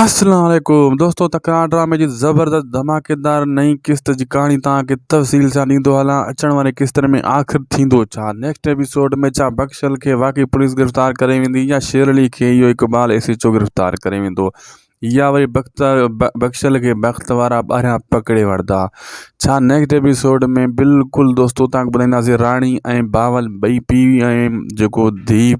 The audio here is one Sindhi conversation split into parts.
السلام عليڪم دوستو تڪرار ڊرامي جي زبردست ڌماڪيدار نئين قسط جي ڪهاڻي توهان کي تفصيل سان ڏيندو هلان اچڻ واري قسطن ۾ آخر ٿيندو ڇا نيڪسٽ ايپيسوڊ ۾ ڇا بخشل کي واقعي پوليس گرفتار ڪري ويندي يا شير علي کي اهو اقبال ايس ايچ او گرفتار ڪري ويندو يا وري بخت بخشل کي بخت وارا ٻاهريان پڪڙي وٺندا ڇا نيڪسٽ ايپيسوڊ ۾ بلڪل دوستو توهان کي ٻڌائينداسين راڻي ۽ باول ٻئي پيء ۽ جيڪو ڌيء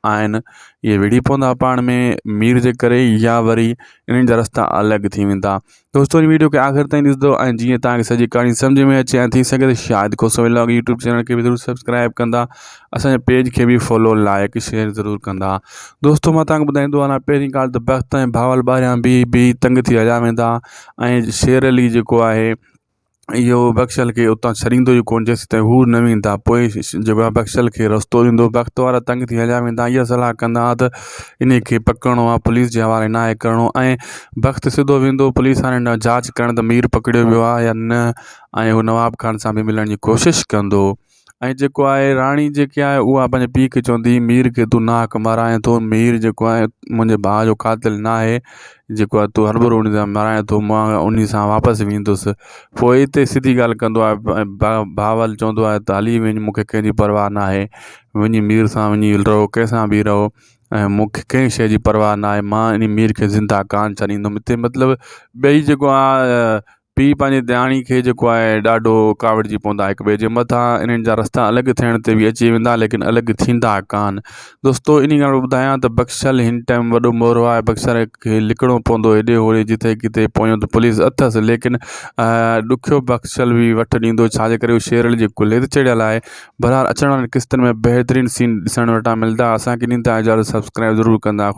آهن اهي وڙهي پوندا پاڻ ۾ مير جي ڪري يا وري انهن جا رستا الڳ ٿي ويندا. دوستو هن ويڊيو کي آخر تائين ڏسندو ۽ جيئن توهان کي سڄي ڪهاڻي سمجھ ۾ اچي ۽ ٿي سگهي ته Shahid Khoso vlog YouTube channel کي به ضرور سبسڪرائب ڪندا اسان جي پيج کي به فالو لائڪ شيئر ضرور ڪندا دوستو مان توهان کي ٻڌائيندو هلان پهرين ڳالهه ته بخت ۽ بهاول ٻاهريان بيهي بيهي تنگ ٿي هليا ويندا ۽ شير علي جيڪو آهي اهو بخشل کي اتان ڇڏيندو ئي ڪونه جيستائين هو نه ويندا پوء جيڪو آهي بخشل کي رستو ڏيندو بخت وارا تنگ ٿي هليا ويندا اها صلاح ڪندا ته انهي کي پڪڙڻو آهي پوليس جي حوالي ناهي ڪرڻو ۽ بخت سڌو ويندو پوليس وارن ڏانهن جاچ ڪرڻ ته مير پڪڙيو ويو آهي يا نه ۽ هو نواب خان سان به ملڻ جي ڪوشش ڪندو ۽ جيڪو آهي راڻي جيڪي آهي اها پنهنجي پيء کي چوندي مير کي تون ناحق مارائين ٿو مير جيڪو آهي منهنجي ڀاء جو قاتل ناهي جيڪو آهي تون هرڀرو ان سان مارائين ٿو مان ان سان واپس ويندس پوء اتي سڌي ڳالهه ڪندو آهي بهاول چوندو آهي ته هلي وڃ مون کي ڪنهن جي پرواهه ناهي وڃي مير سان وڃي رهو ڪنهن سان به رهو ۽ مون کي ڪنهن شيء جي پرواهه ناهي مان ان مير کي زنده ڪانه ڇڏيندم اتي مطلب ٻئي جيڪو آهي پيء پنهنجي ڌياڻي کي جيڪو آهي ڏاڍو ڪاوڙجي پوندا هڪ ٻئي جي مٿان انهن جا رستا الڳ ٿيڻ تي به اچي ويندا ليڪن الڳ ٿيندا ڪانه دوستو انهي ڳالهه ٻڌايان ته بخشل هن ٽائيم وڏو مورو آهي بخشل کي لڪڻو پوندو هيڏي هوڏي جتي ڪٿي پويون ته پوليس اٿس ليڪن ڏکيو بخشل به وٺ ڏيندو ڇا جي ڪري هو شيرل جي ڪلهي تي چڙهيل آهي بهرحال اچڻ وارين قسطن ۾ بهترين سين ڏسڻ وٽان ملدا اسان کي ڏيندا اجازت سبسڪرائب ضرور ڪندا.